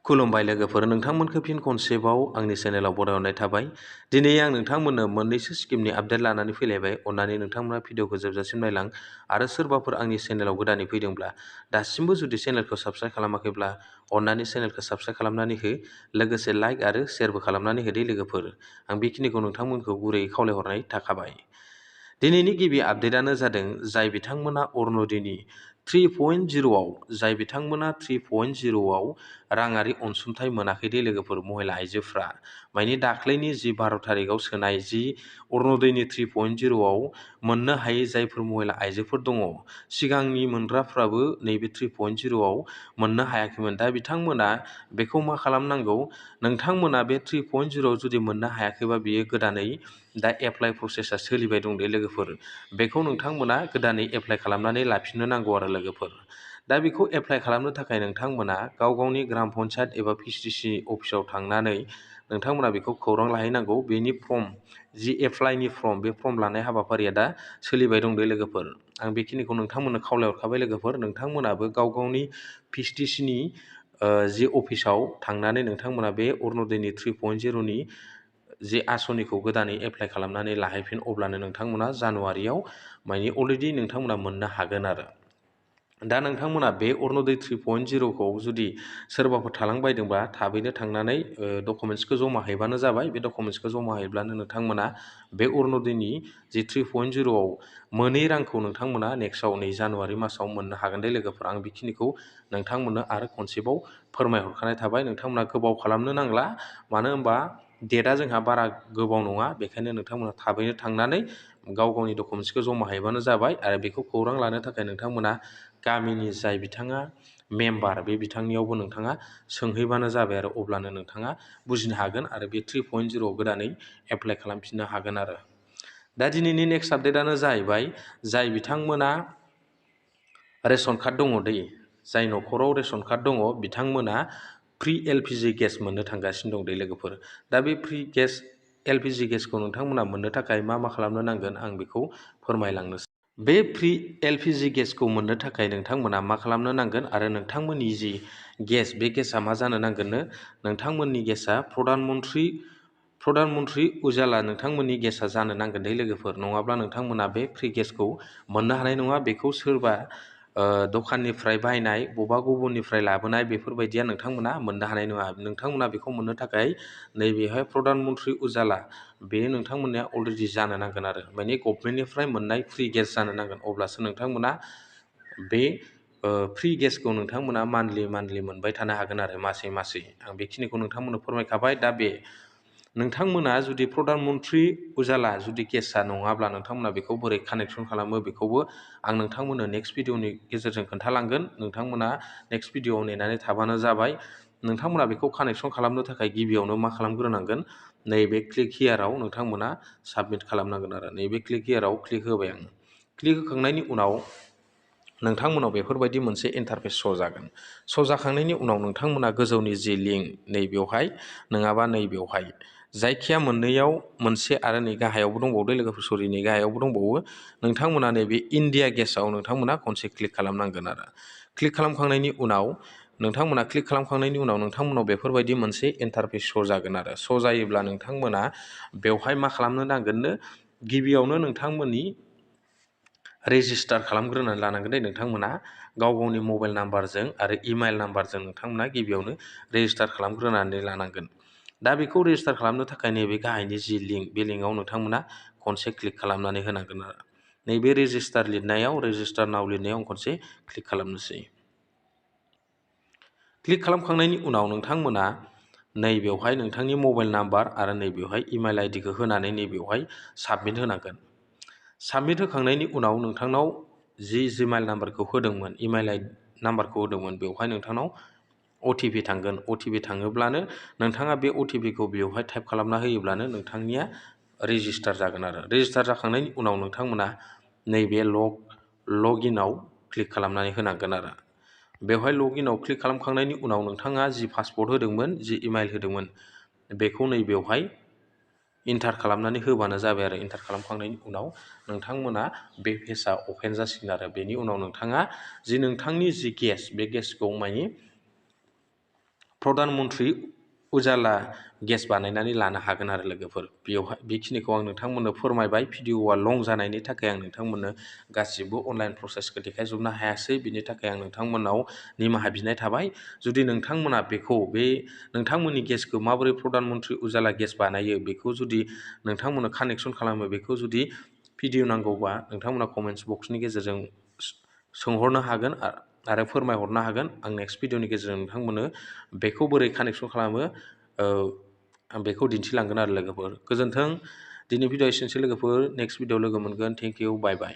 खुलुमबाय लोगोफोर, नोंथांमोनखौ फिन खनसेबाव आंनि चेनेलाव बरायहरनाय थाबाय। दिनै आं नोंथांमोननो मोननैसो स्किमनि आपडेट लानानै फैलायबाय। अन्नानै नोंथांमोना भिडिअखौ जोबजासिम नायलां आरो सोरबाफोर आंनि चेनेलाव गोदानै फैदोंब्ला दासिमबो जुदि चेनेलखौ साबस्क्राइब खालामाखैब्ला अन्नानै चेनेलखौ साबस्क्राइब खालामनानै हो, लोगोसे लाइक आरो शेयारबो खालामनानै होदो लोगोफोर। आं बेखिनिखौ नोंथांमोनखौ गुरैयै खावलायहरनाय थाखाबाय। दिनैनि गिबि आपडेटआनो जादों जाय बिथांमोना अरुण'दयनि 3.0आव जाय बिथांमोना 3.0आव राङारि अनसुंथाइ मोनाखै दे लोगोफोर, महिला आइजोफ्रा माने दाख्लैनि जि 12 थारिखआव सोनाय जि अरुण'दयनि 3.0आव मोननो हायै जायफोर महिला आइजोफोर दङ, सिगांनि मोनग्राफ्राबो नैबे 3.0आव मोननो हायाखैमोन। दा बिथांमोना बेखौ मा खालामनांगौ, नोंथांमोना बे 3.0आव जुदि मोननो हायाखैबा बियो गोदानै दा एप्लाइ प्रसेसा सोलिबाय दं दे लोगोफोर। बेखौ नोंथांमोना गोदानै एप्लाइ खालामनानै लाफिननो नांगौ आरो लोगोफोर। दा बेखौ एप्लाइ खालामनो थाखाय नोंथांमोना गाव गावनि ग्राम पन्सायत एबा PCC अफिसाव थांनानै नोंथांमोना बेखौ खौरां लाहैनांगौ। बेनि फर्म जि एप्लाइनि फर्म, बे फर्म लानाय हाबाफारिया दा सोलिबाय दं दे लोगोफोर। आं बेखिनिखौ नोंथांमोननो खावलायहरखाबाय लोगोफोर। नोंथांमोनाबो गाव गावनि PCCनि जि अफिसाव थांनानै नोंथांमोना बे अरुण'दयनि 3.0नि जि आसनिखौ गोदानै एप्लाइ खालामनानै लाहैफिन, अब्लानो नोंथांमोना जानुवारियाव माने अलरेडि नोंथांमोना मोननो हागोन आरो। दा नोंथांमोना बे अरुण'दय 3.0खौ जुदि सोरबाफोर थालांबायदोंबा थाबैनो थांनानै डकुमेन्ट्सखौ जमा हैबानो जाबाय। बे डकुमेन्ट्सखौ जमा हैब्लानो नोंथांमोना बे अरुण'दयनि जि 3.0आव मोनै रांखौ नोंथांमोना नेक्स्टआव नै जानुवारि मासाव मोननो हागोन दे लोगोफोर। आं बेखिनिखौ नोंथांमोननो आरो खनसेबाव फोरमायहरखानाय थाबाय। नोंथांमोना गोबाव खालामनो नांला, मानो होनबा डेटआ जोंहा बारा गोबाव नङा। बेखायनो नोंथांमोना थाबैनो थांनानै गाव गावनि डकुमेन्ट्सखौ जमा हैबानो जाबाय। आरो बेखौ खौरां लानो थाखाय नोंथांमोना गामिनि जाय बिथाङा मेम्बार, बे बिथांनियावबो नोंथाङा सोंहैबानो जाबाय आरो अब्लानो नोंथाङा बुजिनो हागोन आरो बे 3.0आव गोदानै एप्लाइ खालामफिननो हागोन आरो। दा दिनैनि नेक्स्ट आपडेटआनो जाहैबाय जाय बिथांमोना रेशन कार्ड दङ दै, जाय न'खराव रेशन कार्ड दङ बिथांमोना फ्रि LPG गेस मोननो थांगासिनो दं दै लोगोफोर। दा बे फ्रि LPG गेसखौ नोंथांमोना मोननो थाखाय मा मा खालामनो नांगोन, आं बेखौ फोरमायलांनोसै। बे फ्रि LPG गेसखौ मोननो थाखाय नोंथांमोना मा खालामनो नांगोन आरो नोंथांमोननि जि गेस, बे गेसआ मा जानो नांगोननो, नोंथांमोननि गेसआ प्रधान मन्त्रि उजाला नोंथांमोननि गेसआ जानो नांगोन दे लोगोफोर। नङाब्ला नोंथांमोना बे फ्रि गेसखौ मोननो हानाय नङा। बेखौ सोरबा दखाननिफ्राय बायनाय, बबेबा गुबुननिफ्राय लाबोनाय, बेफोरबायदिया नोंथांमोना मोननो हानाय नङा। नोंथांमोना बेखौ मोननो थाखाय नैबेहाय प्रधान मन्त्रि उजाला बे नोंथांमोननिया अलरेडि जानो नांगोन आरो माने गभमेन्टनिफ्राय मोननाय फ्रि गेस जानो नांगोन। अब्लासो नोंथांमोना बे फ्रि गेसखौ नोंथांमोना मान्थलि मोनबाय थानो हागोन आरो मासै मासै। आं बेखिनिखौ नोंथांमोननो फोरमायखाबाय। दा बे नोंथांमोना जुदि प्रधान मन्त्रि उजाला जुदि गेसआ नङाब्ला नोंथांमोना बेखौ बोरै कानेक्सन खालामो, बेखौबो आं नोंथांमोननो नेक्स्ट भिडिअनि गेजेरजों खोन्थालांगोन। नोंथांमोना नेक्स्ट भिडिअआव नेनानै थाबानो जाबाय। नोंथांमोना बेखौ कानेक्सन खालामनो थाखाय गिबियावनो मा खालामग्रोनांगोन, नैबे क्लिक हियाराव नोंथांमोना साबमिट खालामनांगोन आरो। नैबे क्लिक हियाराव क्लिक होबाय आं। क्लिक होखांनायनि उनाव नोंथांमोनाव बेफोरबायदि मोनसे इन्टारफेस श' जागोन। श' जाखांनायनि उनाव नोंथांमोना गोजौनि जि लिंक, नैबेवहाय नङाबा नैबेवहाय, जायखिया मोननैयाव मोनसे आरो नै गाहायावबो दंबावो लोगोफोर, सरि नै गाहायावबो दंबावो। नोंथांमोना नैबे इन्डिया गेसाव नोंथांमोना खनसे क्लिक खालामनांगोन आरो। क्लिक खालामखांनायनि उनाव नोंथांमोनाव बेफोरबायदि मोनसे इन्टारफेस श' जागोन आरो। श' जायोब्ला नोंथांमोना बेवहाय मा खालामनो नांगोननो, गिबियावनो नोंथांमोननि रेजिस्टार खालामग्रोनानै लानांगोन दे नोंथांमोना गाव गावनि मबाइल नाम्बारजों आरो इमेल नाम्बारजों नोंथांमोना गिबियावनो रेजिस्टार खालामग्रोनानै लानांगोन। दा बेखौ रेजिस्टार खालामनो थाखाय नैबे गाहायनि जि लिंक, बे लिंकआव नोंथांमोना खनसे क्लिक खालामनानै होनांगोन आरो। नैबे रेजिस्टार नाव लिरनायाव आं खनसे क्लिक खालामनोसै। क्लिक खालामखांनायनि उनाव नोंथांमोना नैबेवहाय नोंथांनि मबाइल नाम्बार आरो नैबेवहाय इमेल आइडिखौ होनानै नैबेवहाय साबमिट होनांगोन। साबमिट होखांनायनि उनाव नोंथांनाव जि जिमेल नाम्बारखौ होदोंमोन, इमेल नाम्बारखौ होदोंमोन, बेवहाय नोंथांनाव OTP थांगोन। OTP थाङोब्लानो नोंथाङा बे OTPखौ बेवहाय टाइप खालामना होयोब्लानो नोंथांनिया रेजिस्टार जागोन आरो। रेजिस्टार जाखांनायनि उनाव नोंथांमोना नैबे लगइनआव क्लिक खालामनानै होनांगोन आरो। बेवहाय लगइनआव क्लिक खालामखांनायनि उनाव नोंथाङा जि पासवर्ड होदोंमोन, जि इमेल होदोंमोन, बेखौ नैबेवहाय इन्टार खालामनानै होबानो जाबाय आरो। इन्टार खालामखांनायनि उनाव नोंथांमोना बे पेजआ अपेन जासिगोन आरो। बेनि उनाव नोंथाङा जि नोंथांनि जि गेस, बे गेसखौ माने प्रधान मन्त्रि उजाला गेस बानायनानै लानो हागोन आरो लोगोफोर। बेयावहाय बेखिनिखौ आं नोंथांमोननो फोरमायबाय। भिडिअआ लं जानायनि थाखाय आं नोंथांमोननो गासिबो अनलाइन प्रसेसखौ देखायजोबनो हायासै, बिनि थाखाय आं नोंथांमोननाव निमाहा बिनाय थाबाय। जुदि नोंथांमोना बे नोंथांमोननि गेसखौ माबोरै प्रधान मन्त्रि उजाला गेस बानायो बेखौ जुदि नोंथांमोना कानेक्सन खालामो, बेखौ जुदि भिडिअ नांगौबा नोंथांमोना कमेन्ट्स बक्सनि गेजेरजों सोंहरनो हागोन आरो फोरमायहरनो हागोन। आं नेक्स्ट भिडिअनि गेजेरजों नोंथांमोननो बेखौ बोरै कानेक्सन खालामो आं बेखौ दिन्थिलांगोन आरो लोगोफोर। गोजोन्थों। दिनै भिडिअ एसेनोसै लोगोफोर। नेक्स्ट भिडिअ लोगो मोनगोन। Thank you, bye bye.